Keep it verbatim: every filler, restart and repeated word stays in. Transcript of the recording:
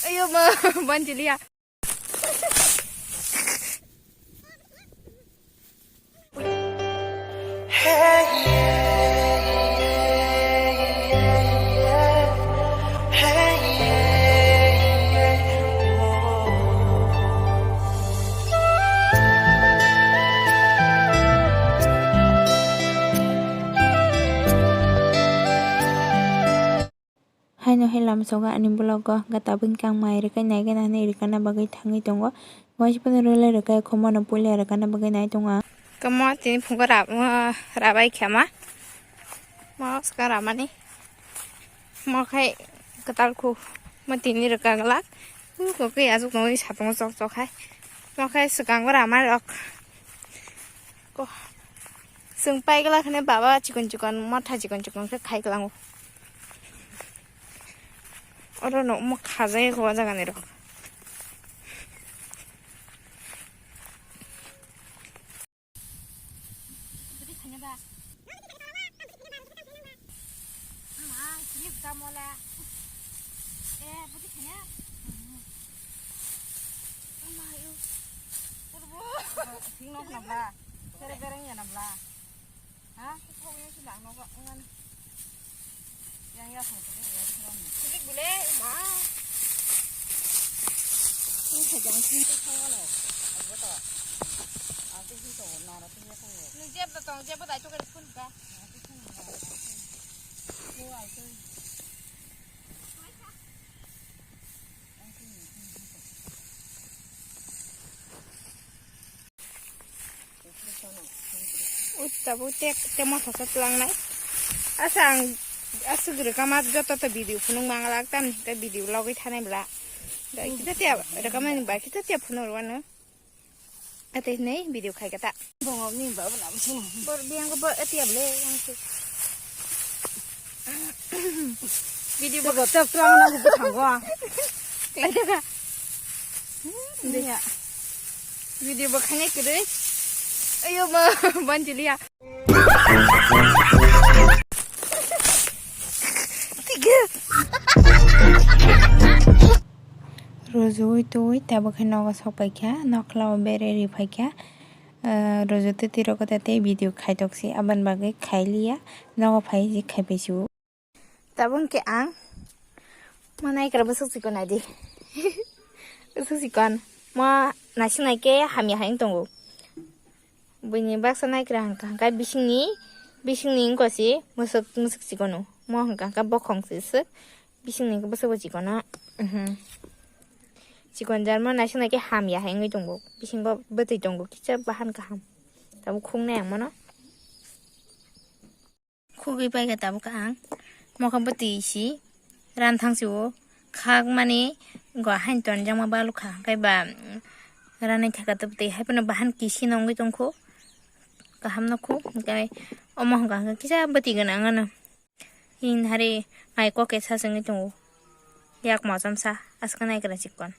Ayo ma, banjiliya. Haino hai lama sogo ani vlog o hwnkhe tabuk hwnkhe ang mai rwkhe naikheno hinwi rwkana bagwi thangwi tongo. Waisa phano rwlai rwkhe, omo no puila rwkana bagwi nai tongo ang. Omo tini phungo rab-, rabai kha ma. Mo swkang ramani. Mo khai kwtal khu. Mo tini rwka glak. Kokwi aswk nungwi satungo chok chok hai. Mo khai swkango ramai rok. Ko-, chwng pai glak hwnwi baba chikon chikon, motha chikon chikon khe khai klango. Oro no omo khajai ko o jaga ni rok. Sing nok nabla, sere bereng ya nabla. Ha? Kau yang sudah nok ngan. Yang ya song sini ya song. Sini boleh, ma. Ini saja sini tu kau lo. Aku tak. Aku sih tu nara tu ya kau. Nung jeb tu tong jeb tu ayo kau pun ka. Ui, tabuk te, te motha sa tlangnai. Asa ang aswk rwkama joto to video phunuk manglak tamni hwnkhe video logwi thanai bwla. Dai kita tiya rwkama ni ba kita tiya phunuk rwano. Ate nei video khai kata. Bongok ni ba bwla msung. Bor biang ko bor atiya bwle yang se. Video bo tap tap tap na bu thang wa. Video bo khane kede. Ayo ma, banjiliya. Rujui tui tabuk khe nogo sok paikha, nokla o bere ri phaikha. Ah, rujui twi twi rok tei video khaitok si, aboni bagwi khailiya, nogo phai si khaipai si o. Tabuk khe ang mo naikra bwswk chikon naidi. Bwswk chikon mo naising naikhe hamya hai wng tongo. Buini baksa naikra hwnkha hwnkha bisingni, bisingni wngkha si mwswk, mwswk chikon o. Mo hwnkha hwnkha bokhong si swk, bisingni bwswk bo chikon o. Mhm. Chikon jar mo naising naikhe hamya hai wngwi tongo. Bisingo bwtwi tongo kisa bahan kaham. Tabuk khuknai ang mono. Khugwi paikha tabuk ang. Mokha bwtwi si ran thang si o khak mani go hain tonjakma balu kha. Hwnkhe ba ranai thaka tei hai phano bahan kisi nongwi tongkho. Kaham nokho. Hwnkhe omo hwnkha hwnkhe kisa bwtwi gwnang ano. Hin hari mai kok kesa chwngwi tongo. Yak mojom sa aswk naikra chikon.